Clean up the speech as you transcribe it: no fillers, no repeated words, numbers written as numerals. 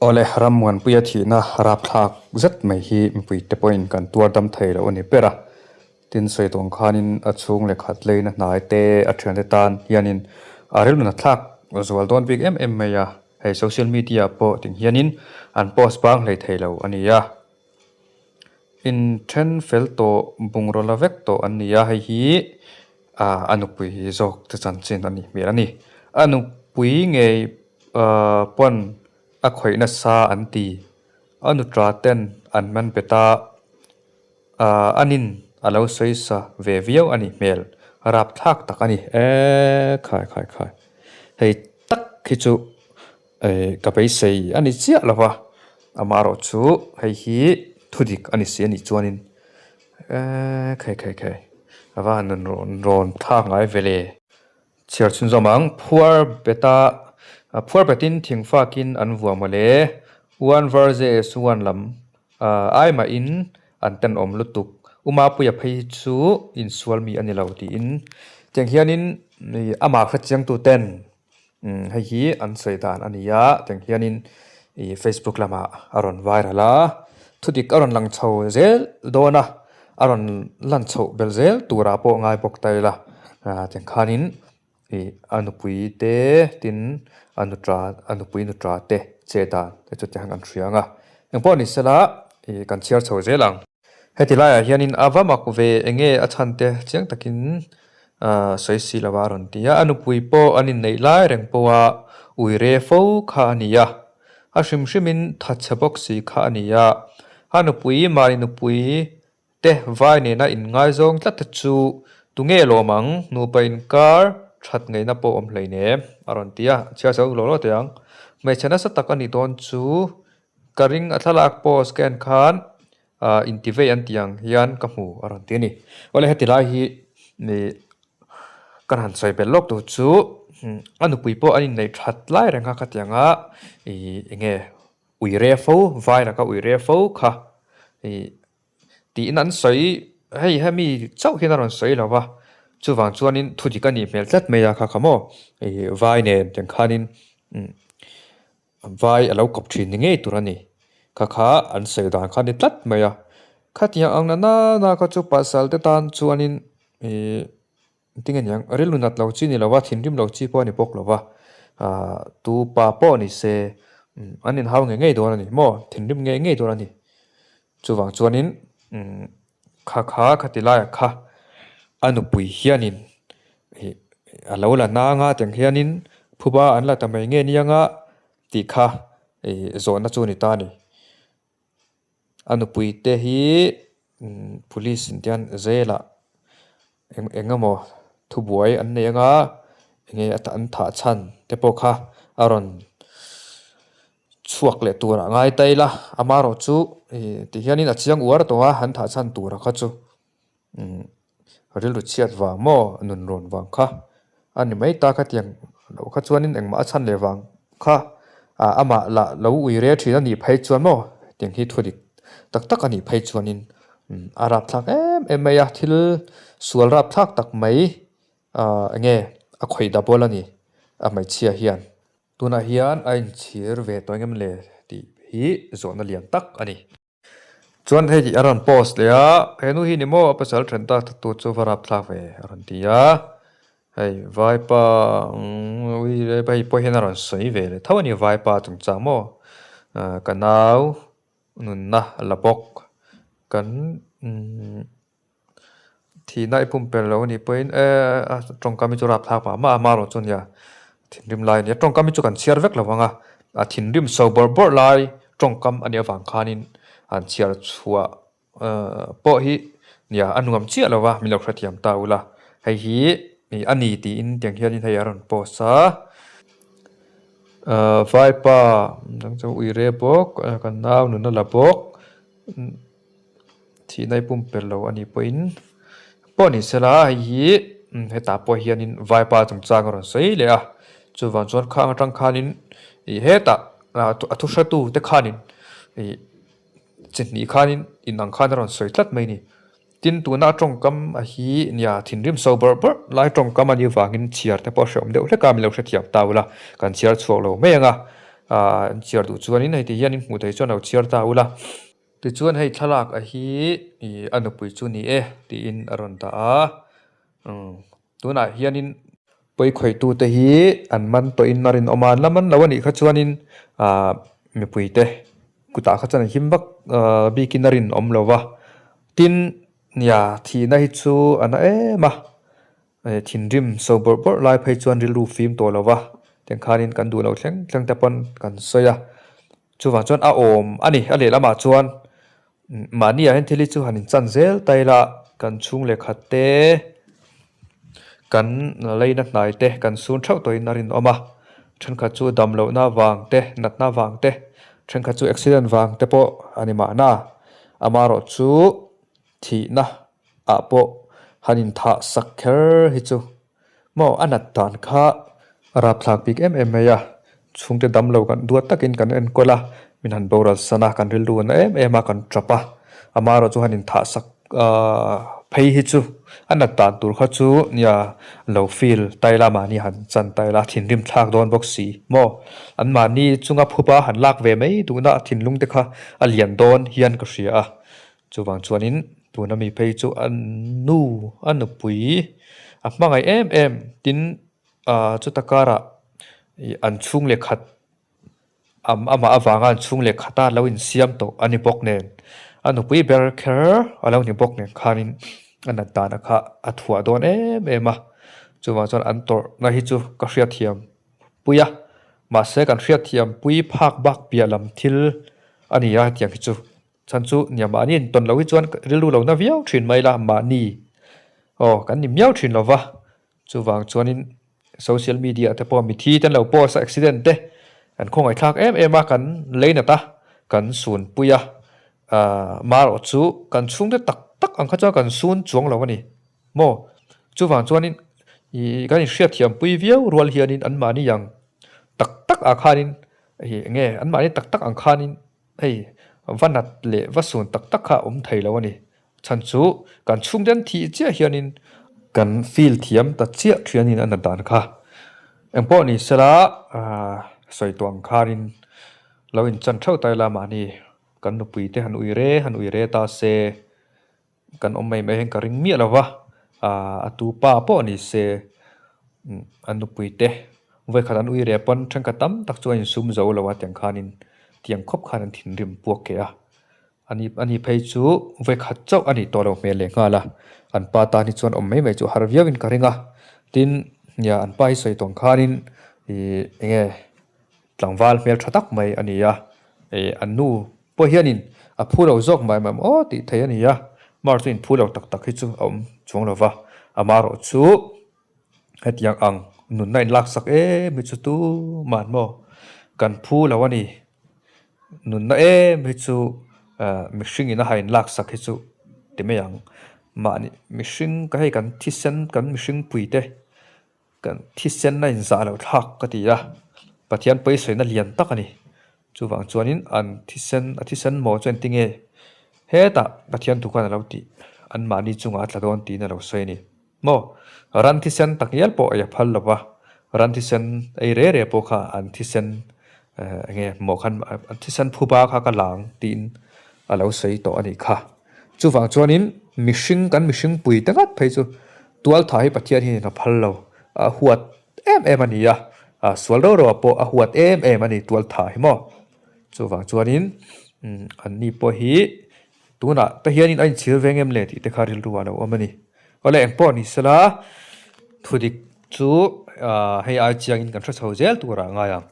Awle, Rammuanpuia thihna rapthlak zet mai hi mipuite pawhin kan tuar dam thei lo a ni ber a. Tin, sawi tawng khanin a chhung leh khat leina hnai te a thiante tan hianin a rilru thlak zual dawn bik em em mai a. Hei social media pawh ting hianin an post bang hlei thei lo a ni a. Inthen fel tawh bungraw la vek tawh an ni a, hei hi ah a nupui zawk te chanchin a nih hmel a ni. A nupui ngei ah pawn a khawih nasa an ti. A nutra ten an man bet a, ah a nin a lo sawi sa ve viau a nih hmel. Rapthlak tak a ni eee khai khai khai. Hei tak hi chu. Ka beisei a ni chiah lo va, amaherawh chu hei hi thudik a ni si a nih chuanin eee khei khei khei a va han rawn rawn thlak ngai ve le. Chhiar chhunzawm ang, phuar beta phuar betin thingfakin an vuah mawle, one versus one lam ai mahin an tenawm lutuk, U Mapuia phei hi chu insual mi a ni lo tiin tiang hianin amah hrechiangtu ten Hei hi an sawi dan a ni a, tiang hianin ih facebook lamah a rawn viral a, thudik a rawn lang chho zel dawn a, a rawn lan chhoh belh zel turah pawh ngai bawk ta ila, tiang khanin ih a nupui te tin a nutra a nupui nutra te che dan te chu tiang an hria ang a, engpawh ni sela ih kan chhiar chho zel ang. Heti laiah hianin a va mak ve enge a chhan te chiang takin ahh sawi si lo a rawn ti a, a nupui pawh an inneih lai reng pawh a ui re fo kha a ni a, a hrim hrimin thatchhe bawk si kha a ni a, a nupui mahni nupui te vai nena inngaizawng tlat te chu tunge lawm ang nupa inkar that ngaihna pawh awm hleinem a rawn ti a, chhiar chho law law teh ang, hmeichhe nasa tak a nih dawn chu Ka ring a thlalak post ka en khan ah intivei an tih ang hian ka hmu a rawn ti a ni. Awle heti lai hi ih kan han sawi belh lawk tur chu a nupui pawh an inneih that lai reng a khatiang a ih eng nge ui re fo vai laka ui re fo kha ih tiin an sawi hei hemi chauh hian a rawn sawi lo va chuvang chuanin thudik a nih hmel tlat mai a kha kha maw ih vai nen tiang khanin umm. Vai a lo kawp thin ni ngei tur a ni. Kha kha an sawi dan kha a ni tlat mai a. Khatiang ang na nana kha chu pasal te tan chuanin ih tinge niang rilru nat lo chi ni lo va, thinrim lo chi pawh a ni bawk lo va. Ahh tu pa pawh ni se an inhau ngei ngei dawn a ni maw, thinrim ngei ngei dawn a ni. Chuvang chuanin umm kha kha khati laiah kha a nupui hianin ih a lo la nang a tiang hianin phuba an la ta mai nge niang a tih kha ih zawhna chu a ni ta a ni. A nupui te hi umm police in tian zelah eng eng emaw thubuai an nei anga enge an thah chhan te pawh kha a rawn chhuak leh turah ngai ta ila amaherawh chu ih ti hianin a chiang uar tawh a an thah chhan tura kha chu umm rilru chhiat vang maw nun rawn vang kha a ni mai ta khatiang loh kha chuanin engmah a chhan leh vang kha ah amah lah lo ui re thin a nih phei chuan maw tiang hi thu dik tak tak a nih phei chuanin umm a rapthlak em em mai a thil sual rapthlak tak mai ah enge a khawih double a ni a hmeichhia hian. Tunah hian a inchhir ve tawh engem le tih hi zawhna lian tak a ni. Chuan hei a rawn post leh a, he nu hi ni maw a pasal then tak tak tu chu va rap thlak ve a rawn ti a, hei vaipa ui hei pawh hian a rawn sawi ve leh tho a ni vaipa chungchang maw ka nau nunna la bawk kan umm Thihna i pumpelh lo a nih pawhin e a tawngkam hi chu rapthlak mah mah a amaherawh chu nia thinrim lai a ni a tawngkam hi chu kan chhiar vek lo ang a a thinrim so bawrh bawrh lai tawngkam a nih avang khanin an chhiar chhuah ehh pawh hi nia a nuam chiah lo va min lo hrethiam ta ula hei hi a ni tiin tiang hianin hei a rawn post a ehh vaipa dang chu uire bawk kan nau nuna la bawk. Thihna i pumpelh lo a nih pawhin pawh ni sela hei hi hetah pawh hianin vaipa chungchang a rawn sawi leh a, chuvang chuan khang atang khanin ih hetah a thu hretu te khanin ih chi hnih khanin inang khan a rawn sawi tlat mai a ni. Tin tuna a tawngkam a hi nia thinrim so bawrh bawrh lai tawngkam a nih vangin chhiar te pawh a hrehawm deuh hlek a, min lo hrethiam ta ula kan chhiar chhuak lo mai ang a. Ahh an chhiar duh chuanin hei ti hianin hmuh theih chuan lo chhiar ta ula. Tichuan hei thlalak a hi ih a nupui chu ni e tiin a rawn dah a umm tunah hianin pawikhawih te hi an man tawhin a rinawm a an la man lo a nih kha chuanin ahh mipui te kutah kha chuan an him vak ahh bikin a rinawm lo va tin nia thihna hi chu a na em a. Thinrim so bawrh bawrh lai phei chuan rilru fim tawh lo va, tiang khanin kan duh lo thleng thleng te pawn kan sawi a, chuvang chuan a awm a ni. A lehlamah chuan mahni ah hian thil hi chu han inchan zel ta ila kan chhung leh khat te, kan leina hnai te kan sun theuh tawhin a rinawm a, thenkhat chu dam lohna vang te, natna vang te, thenkhat chu accident vang te pawh a ni mahna, amaherawhchu thihna ah pawh han inthah sak kher hi chu maw a nat dan kha a rapthlak bik em em mai a, chhungte dam lo kan duat takin kan enkawl a, min han boral san a, kan rilru na em em a, kan tap a, amaherawh chu han inthah sak ahh phei hi chu a nat dan tur kha chu nia lo feel ta ila mahni han chan ta ila thinrim thlak dawn bawk si maw an mahni chunga phupa han lak ve mai duhna thinlung te kha a lian dawn hian ka hria a. Chuvang chuanin tuna mi phei chu a nu, a nupui a hmangaih em em tin ah chuta karah ih an chhung leh khat amah avanga an chhung leh khata lo insiam tawh a ni bawk nen a nupui ber kher a lo ni bawk nen khanin a nat dana kha a thuah dawn em em a, chuvang chuan an tawrhna hi chu ka hriatthiam pui a, mahse kan hriatthiam pui phak bak piah lam thil a ni a hetiang hi chu. Chhan chu nia mahni in tawn lo hi chuan rilru lo na viau thin mai la, mahni aw kan ni miau thin lo va, chuvang chuanin social media te pawh mithi te an lo post a accident te an khawngaihthlak em em a, kan lei nat a, kan sun pui a, ahh marawh chu kan chhungte tak tak ang kha chuan kan sun chuang lo a ni maw, chuvang chuanin ih kan inhriatthiam pui viau rual hianin an mahni ang tak tak ah khanin ih eng nge an mahni tak tak ang khanin. Hei, va nat leh va sun tak tak kha a awm thei lo a ni. Chhan chu kan chhungte an thih chiah hianin kan feel thiam ta chiah thianin a nat dan kha. Engpawh ni sela sawi tawh ang khanin lo inchan theuh ta ila mahni kan nupui te han ui re han ui re ta se kan awm mai mai hian ka ring miah lo va, a tu pa pawh ni se an nupui te vawikhat an ui reh pawn thenkhat tam tak chu a insum zo lo a tiang khanin tiang khawp khan an thinrim puak keh a, ani ani phei chu vawikhat chauh a nih tawh lo hmel leh nghal a, an pa tan hi chuan awm mai mai chu a har viau in ka ring a, tin nia an pa hi sawi tawng khanin ih eng nge tlangval hmel tha tak mai a ni a, ih an nu Pawh hianin a phu lo zawk mai mai aw tih theih a ni a, Mar chu inphu lo tak tak hi chu a awm chuang lo va, amaherawh chu hetiang ang nunna inlaksak em hi chu tuman maw kan phu lo a ni, nunna em hi chu mihring in a ha inlaksak hi chu ti mai ang, mahni mihring ka hei kan thisen kan mihring pui te. Kan thisen a inzah loh thlak ka ti a, Pathian pawisawiina lian tak a ni. Chuvang chuanin an thisen, a thisen maw chu engti nge hetah Pathian thu khan a lo tih, anmahni chungah a tla dawn tiin a lo sawi a ni. Maw? Ran thisen takngial pawh ei a phal lo va, ran thisen ei re re pawh kha an thisen eng nge maw khan an thisen phuba kha ka lang tiin a lo sawi tawh a nih kha. Chuvang chuanin mihring kan mihring pui te ngat phei chu tualtha hi Pathian hian a phal lo, a huat em em a ni a, sual rau rau ah pawh a huat em em a ni tualtha hi maw. Chuvang chuanin an ni pawh hi tunah te hianin a inchhir veng em le tih te kha rilru ah lo awm a ni. Awle engpawh ni sela thudik chu hei ai chiangin kan hre chho zel turah a ngai ang.